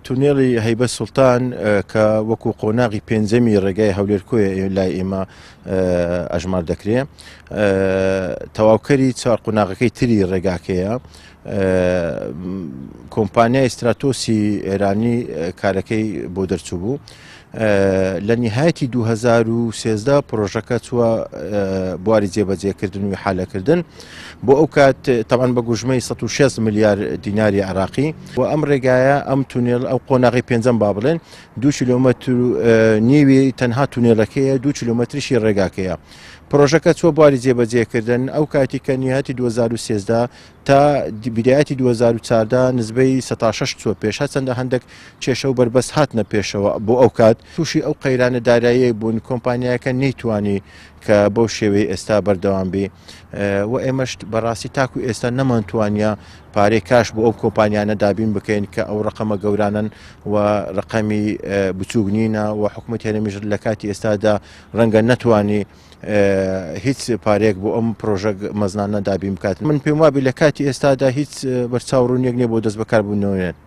تونێڵی هەیبە سوڵتان کە وەکو قۆناغی پێنجەمی ڕێگای هەولێر کۆیە لای ئێمە ئەژمار دەکرێ تەواوکەری چوار قۆناغەکەی تری ڕێگاکەیە کۆمپانیای ستراتۆسی ئێرانی کارەکەی بۆ دەرچوو بوو. لە نیهایەتی 2013 پرۆژەکە چووە بواری جێبەجێکردن و حالەکردن بۆ ئەو کات تەوان بە گوژمەی 160 ملیار دیناری عراقی و ئەم ڕێگایە ئەم تونێل ئەو قۆناغی پێنجەم با بڵێن دو کیلۆمەتر نیوی تەنها تونێلەکەیە دو کیلۆمەتریشی ڕێگاکەیە پرۆژەکە چوە بواری جێبەجێکردن ئەو کاتی کە نیهاتی 2013 تا بیدایەتی 2014 نزبەی 6 چوە پێش هەرچەندە هەندێک کێشە و بەربەست هاتنە پێشەوە بۆ ئەو کات تووشی ئەو قەیرانە داراییەی بوون کۆمپانیاکە نەیتوانی کە بەو شێوەی ئێستا بەردەوام بی و ئێمەش بەڕاستی تاکو ئێستا نەمانتوانیە پارەی کاش بۆ ئەو کۆمپانیانە دابین بکەین کە ئەو ڕقەمە گەورانن و ڕقەمی بچووک نینە و حکوومەت هەرێمیش لە کاتی ئێستادا ڕەنگە نەتوانی هیچ پارەیەک بۆ ئەم پرۆژە مەزنانە دابین بکات من پێم وابی لە کاتی ئێستادا هیچ بەرچاو ڕوونیەک نییە بۆ دەست بەکاربوونەوەیان.